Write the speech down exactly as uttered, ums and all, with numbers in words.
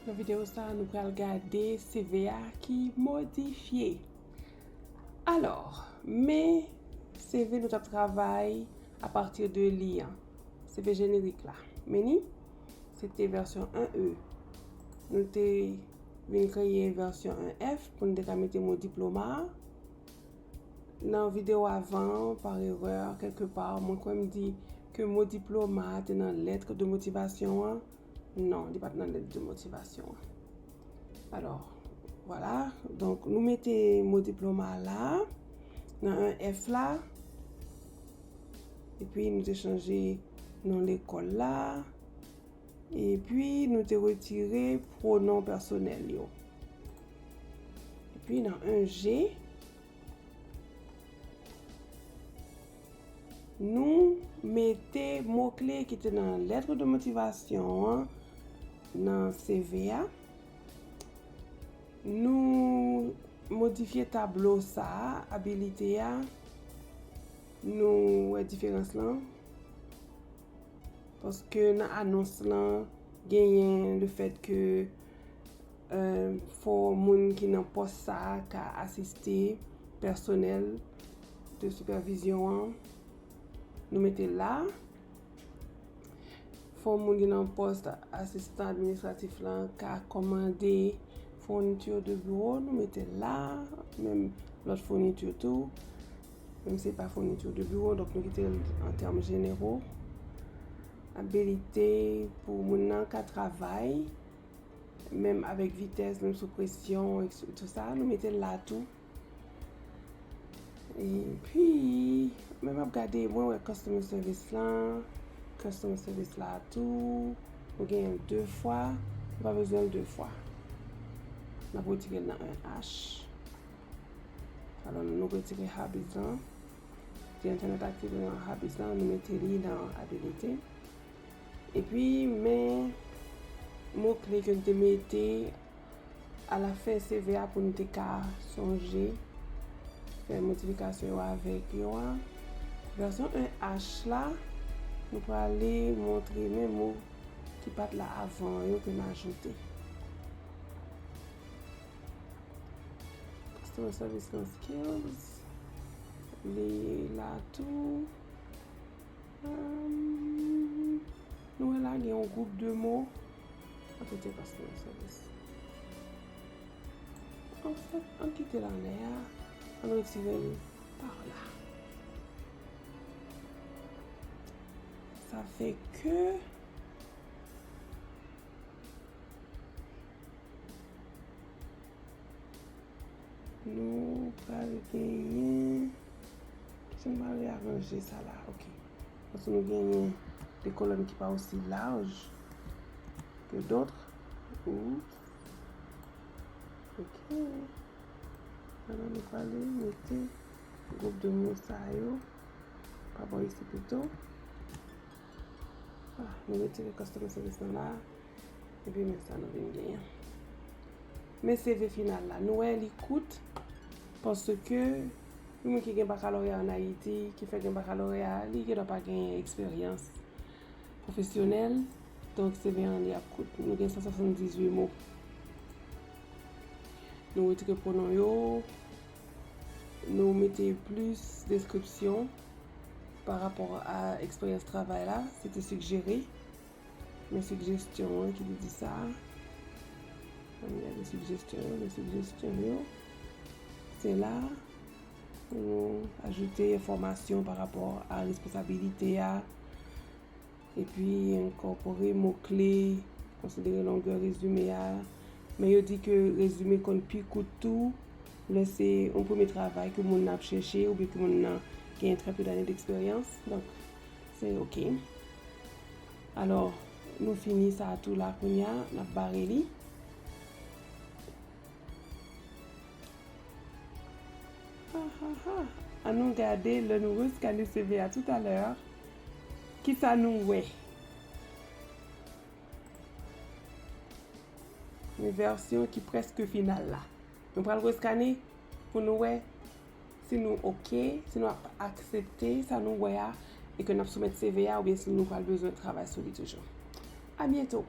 Nan videyo sa a, nou pral gade C V a ki modifye. Alò, men C V nou t ap travay apati de li an. C V jenerik la. Men ni, se te vèsyon en E. Nou te vin kreye vèsyon en F pou n te ka mete mo diploma a. Nan videyo avan an, pa erè, kèlke pa, mwen kwè m di ke mo diploma a te nan lèt de motivasyon an. Non, li pa t nan lèt de motivasyon an. Alò, vwala. Donk, nou mete mo diploma a la, nan en F la. Epi, nou te chanje non lekòl la. Epi, nou te retire pwonon pèsonèl yo. Epi, nan en G, nou mete mo kle ki te nan lèt de motivasyon an nan C V a. Nou modifye tablo sa a, abilite a. Nou wè diferans lan. Paske nan anons lan, genyen le fèt ke, euh, fò moun ki nan pòs sa a ka asiste pèsonèl de sipèvizyon an. Nou mete l la. Fò moun ki nan pòs asistan administratif lan ka kòmande fournitures de bureau, nou mete l la, menm lòt fournitures tou. Menm si se pa fournitures de bureau, donk nou kite l an tèm jeneraux. Abilite pou moun nan ka travay, menm avèk vitès, menm sou presyon, et cetera, nou mete l la tou. Epi, men m ap gade, mwen wè customer service lan, customer service la tou, nou genyen l de fwa, nou pa bezwen l de fwa. N ap retire l nan en H. Alò, nou retire hobbies lan. The internet activity nan hobbies lan, nou mete li nan abilite. Epi, men mo kle ke n te mete alafen C V a pou n te ka sonje fè modifikasyon yo avèk yo a. Vèsyon en H la, nou prale montre men mo ki pa t la avan yo ke n ajoute. Customer service lan skills, li la tou. Ahn, nou wè la gen yon gwoup de mo. Antre te customer service. Anfèt, ann kite l anlè a, ann retire l pa la. Sa fè ke nou pral genyen, kijan m pral reyaranje sa la? Ok. Paske nou genyen de kolòn ki pa osi laj ke dòt. Ou, ok. Alò, nou prale mete gwoup de mo sa yo pa bò isi pito. Ah, nou retire customer service nan la. Epi men sa nou vin genyen. Men C V final la. Nou wè li kout paske yon moun ki gen bakalorya ann Ayiti, ki fèk gen bakalorya, li gendwa pa gen eksperyans pwofesyonèl. Donk, C V an li ap kout. Nou gen san swasanndizuit mo. Nou retire pwonon yo. Nou mete plis deskripsyon pa rapò a eksperyans travay la. Se te sigjere. Men sigestyon an ki te di sa. Ann gade sigestyon yo, men sigestyon yo. Se la pou nou ajoute enfòmasyon pa rapò a responsabilite a. Epi enkòpore mo kle, konsidere longè rezime a. Men yo di ke rezime konn pi kout tou lè se yon premye travay ke moun nan ap chèche oubyen ke moun nan gen trè peu d'années d'expérience. Donk, se ok. Alò, nou fini sa tou la kounye a, n ap bare li. Ha, ha, ha. Ann nou gade lè nou reskane C V a toutalè. Kisa nou wè? Men vèsyon ki prèske final la. Nou pral reskane pou nou wè si nou ok, si nou ap aksepte sa nou wè a e ke n ap soumèt C V a oubyen si nou pral bezwen travay sou li toujou. A byento!